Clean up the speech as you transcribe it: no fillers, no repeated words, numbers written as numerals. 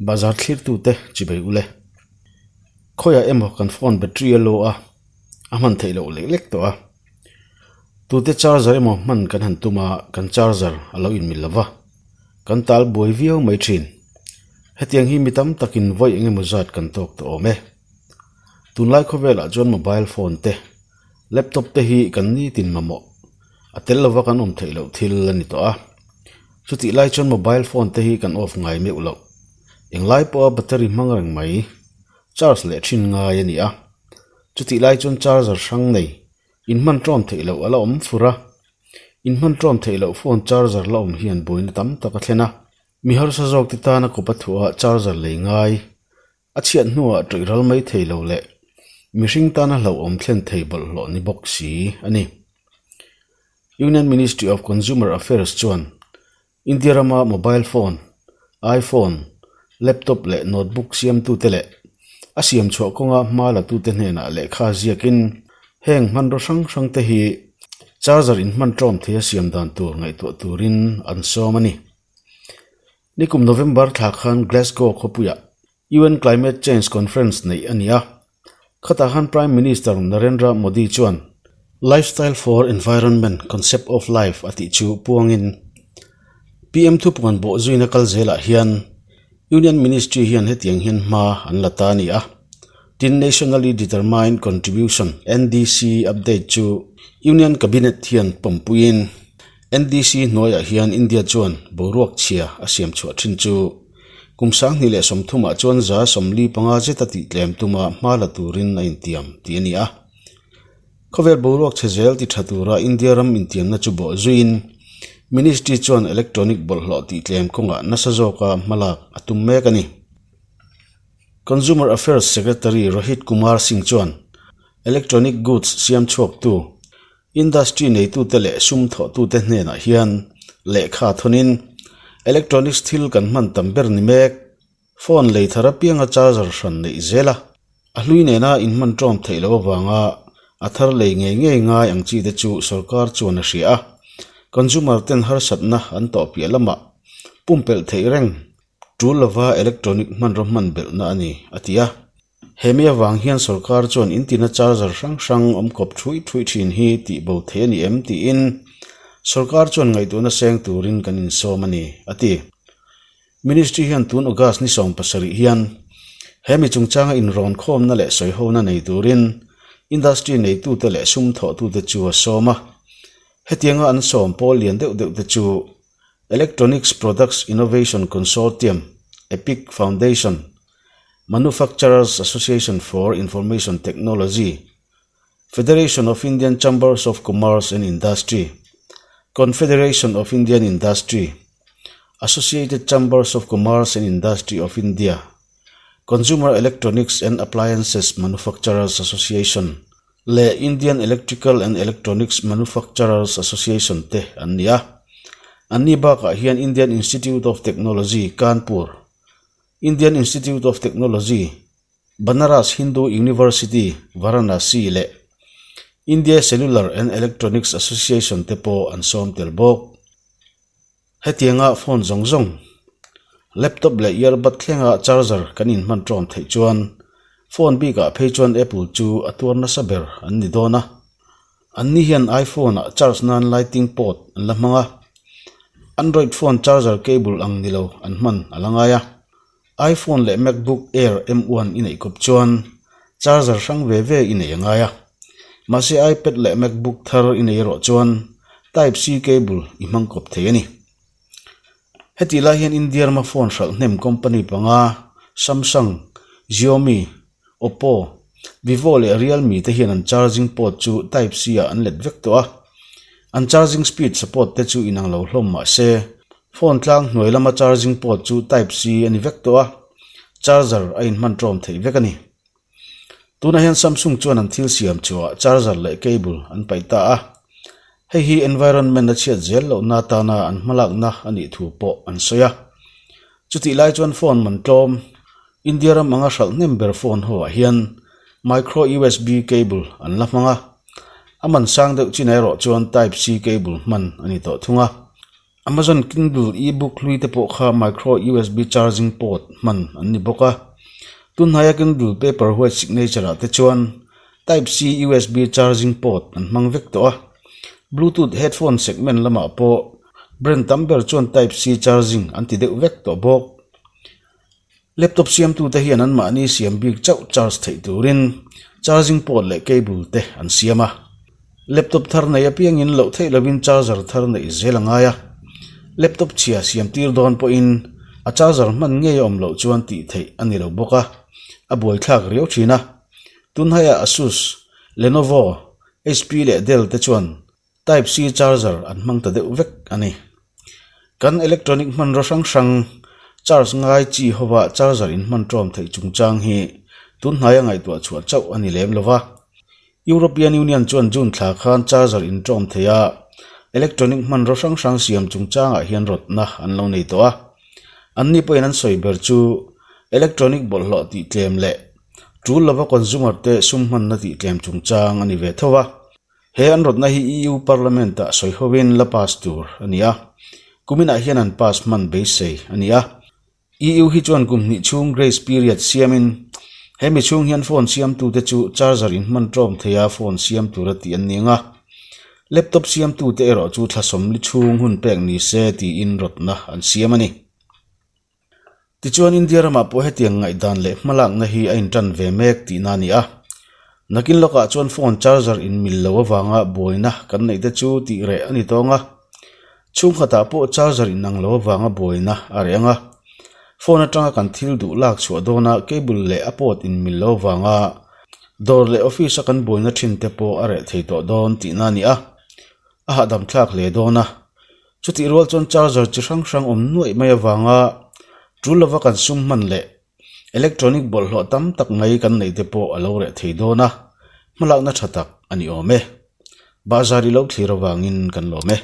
Bazar thlirtute chibei ule. Khawiah emaw kan phone battery a low a, a hman theih loh lek lek tawh a. Tute charger emaw hman kan han tum a, kan charger a lo inmil lo va, kan tal buai viau mai thin. Hetiang hi mi tam takin vawi eng emaw zat kan tawk tawh awm e. Tunlai khawvelah chuan mobile phone te, laptop te hi kan nitin mamawh a tel lova kan awm theih loh thil a ni tawh a. Chutih lai chuan mobile phone te hi kan off ngai meuh loh. Englai pawha battery hmang reng mai, charge leh thin ngai a ni a. Chutih lai chuan charger hrang nei, inhman ṭawm theih loh a la awm fur a. Inhman ṭawm theih loh phone charger la awm hian buaina tam tak a thlen a. Mi harsa zawk te tana kawp a thuah charger lei ngai, a chhiat hnuah ṭawih ral mai thei lo leh mihring tana hlauhawm thlen thei bawlhhlawh ni bawk si a ni. Union Ministry of Consumer Affairs chuan India rama mobile phone, iPhone, laptop leh notebook siamtute leh a siam chhuah kawnga hma latute hnenah lehkha ziakin heng hmanraw hrang hrangte hi charger inhman ṭawm theia siam dan tur ngaihtuah turin an sawm a ni. Nikum November thla khan Glasgow khawpuiah UN Climate Change Conference neih a ni a, khatah khan Prime Minister Narendra Modi chuan Lifestyle for Environment Concept of Life a tih chu puangin PM thupuan bawh zuina kal zelah hian Union Ministry hian hetiang hian hma an la ta a ni a. Tin, Nationally Determined Contribution, NDC, update chu Union Cabinet hian pawmpuiin NDC hnuaiah hian India chuan boruak chhia a siam chhuah thin chu kum 2030 ah chuan 45 zeta tihtlem tuma hma la turin a intiam tih a ni a. Khawvel boruak chhe zel ti tha tura India ram intiamna chu bawh zuiin Ministry chuan electronic bawlhhlawh tihtlem kawngah nasa zawka hmalak a tum mek a ni. Consumer Affairs Secretary Rohit Kumar Singh chuan electronic goods siam chhuaktu Industry neitute leh sum thawhtute hnenah hian lehkha thawnin electronics thil kan hman tam ber ni mek. Phone lei thar apianga charger hran neih zel a, a hlui nena inhman ṭawm theih loh avanga a thar lei ngei ngei ngai ang chi te chu sorkar chuan a hria a. Consumer ten harsatna an tawh piah lamah pumpelh theih reng ṭul lova electronic hmanraw hman belhna a ni, a ti a. Hemi avang hian sorkar chuan intina charger hrang hrang awm kawp thuih thuih thin hi tih bo thei a ni em tiin sorkar chuan ngaihtuahna seng turin kan insawm a ni, a ti. Ministry hian tun August ni 70 hian hemi chungchanga inrawn khawmna leh sawihona nei turin industry neitute leh sum thawhtute chu a sawm a. Hetianga an sawm pawl lian deuh deuh te chu Electronics Products Innovation Consortium, EPIC Foundation, Manufacturers Association for Information Technology, Federation of Indian Chambers of Commerce and Industry, Confederation of Indian Industry, Associated Chambers of Commerce and Industry of India, Consumer Electronics and Appliances Manufacturers Association leh Indian Electrical and Electronics Manufacturers Association te an ni a. Anni bakah hian Indian Institute of Technology, Kanpur, Indian Institute of Technology, Banaras Hindu University, Varanasi leh India Cellular and Electronics Association te pawh an sawm tel bawk. Hetianga phone zawng zawng, laptop leh earbud thlenga charger kan inhman ṭawm theih chuan phone bikah phei chuan Apple chu a tuar nasa ber an ni dawn a. Anni hian iPhone ah charge nan lighting port an la hmang a, Android phone charger cable ang ni lo an hman a la ngai a. iPhone leh MacBook Air M1 i neih kawp chuan charger hrang ve ve i nei a ngai a. Mahse iPad leh MacBook thar i nei erawh chuan Type C cable i hmang kawp thei a ni. Hetih lai hian India rama phone hralh hnem company panga Samsung, Xiaomi, Oppo, Vivo leh Realme te hian an charging port chu Type C ah an let vek tawh a. An charging speed support te chu inang lo hlawm mah se, phone tlang hnuai lama charging port chu Type C a ni vek tawh a, charger a inhman ṭawm theih vek a ni. Tunah hian Samsung chuan an thil siam chhuah charger leh cable an paih ta a, hei hi environment a chhiat zel lohna atana an hmalakna a nih thu pawh an sawi a. Chutih lai chuan phone man tlawm, India ram anga hralh hnem ber phone ho ah hian micro usb cable an la hmang a, a man sang deuh chin erawh chuan type C cable hman a ni tawh thung a. Amazon Kindle e-book hlui te pawh kha micro USB charging port hman an ni bawk a. Tunhnaia Kindle Paperwhite Signature ah te chuan Type-C USB charging port an hmang vek tawh a. Bluetooth headphone segment lamah pawh brand tam ber chuan Type-C charging an ti deuh vek tawh bawk. Laptop siamtute hian anmahni siam bik chauh charge theih turin charging port leh cable te an siam a. Laptop thar nei apiangin loh theih lovin charger thar neih zel a ngai a. Laptop chhia siam tir dawn pawhin a charger hman ngei a awm loh chuan tih theih a ni lo bawk a, a buaithlak riau thin a. Tunhaiah Asus, Lenovo, HP leh Dell te chuan Type C charger an hmang ta deuh vek a ni. Kan electronic hmanraw hrang hrang charge ngai chi hova charger in hman ṭawm theih chungchang hi tun hnaia ngaihtuah chhuah chauh a ni lem lo va. European Union chuan June thla khan charger in ṭawm thei a, electronic hmanraw hrang hrang siam chungchangah hian rawtna an lo nei tawh a. Anni pawhin an sawi ber chu electronic bawlhhlawh tih tlem leh ṭul lova consumer te sum hmanna tih tlem chungchang a ni ve tho va. He an rawtna hi EU Parliament-ah sawi hovin la pass tur a ni a, kuminah hian an pass hman beisei a ni a. EU hi chuan kum hnih chhung grace period siamin hemi chhung hian phone siamtute chu charger in hman ṭawm theia phone siam tura tih an ni ang a, laptop siamtute erawh chu thla sawmli chhung hun pek ni se tiin rawtna an siam a ni. Tichuan India ramah pawh hetiang ngaihdan leh hmalakna hi a intan ve mek tihna a ni a. Nakin lawkah chuan phone charger in mil lo avanga buaina kan neih te chu tih reh a ni tawng a. Chhungkhatah pawh charger inang lo avanga buaina a reh ang a. Phone atanga kan thil duh lak chhuah dawna cable leh a port in mil lo avanga dawr leh office a kan buaina thin te pawh a reh thei tawh dawn tihna a ni a. A hahdam thlak hle dawn a. Chutih rual chuan charger chi hrang hrang awm nuaih mai avanga tul lova kan sum hman leh electronic bawlhhlawh tam tak mai kan neih te pawh a lo reh thei dawn a, hmalakna tha tak a ni awm e. Bahzar i lo thlir avangin kan lawm e.